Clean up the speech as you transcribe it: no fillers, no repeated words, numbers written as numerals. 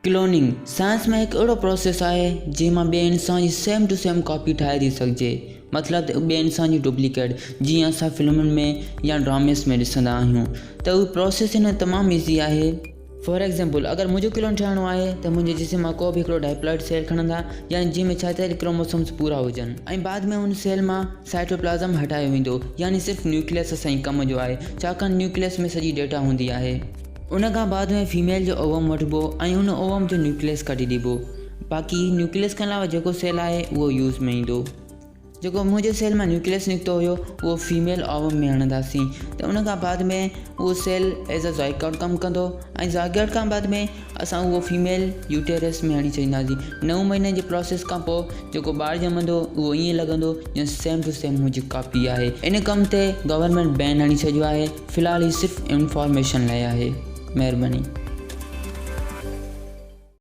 Cloning science ۾ هڪ اهڙو process آهي جنهن مان ٻئي انسان جي سيم ٽو سيم ڪاپي ٺاهي ٿي سگهجي مطلب ته ٻئي انسان جي ڊپليڪيٽ جيئن اسان فلمن ۾ يا ڊراميس ۾ ڏسندا آهيون ته اهو پروسيس هن تمام ايزي آهي. فار ايگزامپل اگر منهنجو ڪلون ٺاهڻو آهي ته منهنجي جسم مان ڪو به هڪڙو ڊائپلائڊ سيل کڻندا يعني جنهن ۾ ڇاتيل ڪروموسومز پورا هجن ۽ بعد ۾ ان سيل مان سائٽوپلازم هٽايو ويندو يعني صرف نيوڪليس اسان جي ڪم جو آهي ڇاڪاڻ نيوڪليس ۾ سڄي ڊيٽا هوندي آهي. ان کان بعد ۾ فيميل جو اووم وٺبو ۽ ان اووم جو نيوڪليس ڪڍي ڏبو باقي نيوڪليس کان علاوه جيڪو سيل آهي اهو يوز ۾ ايندو جيڪو منهنجي سيل مان نيوڪليس نڪتو هيو اهو فيميل اووم ۾ هڻنداسين ته ان کان بعد ۾ اهو سيل ايز ا زائيڪاٽ ڪم ڪندو ۽ زائيڪاٽ کان بعد ۾ اسان اهو فيميل يوٽيرس ۾ هڻي ڇڏينداسين نو مهينن جي پروسيس کان پوء جيڪو ٻار ڄمندو اهو ائين لڳندو جيئن سيم ٽو سيم منهنجي ڪاپي آهي ان ڪم تي گورنمينٽ بين هڻي ڇڏيو آهي في الحال هي صرف انفارميشن لاء آهي. مهرباني.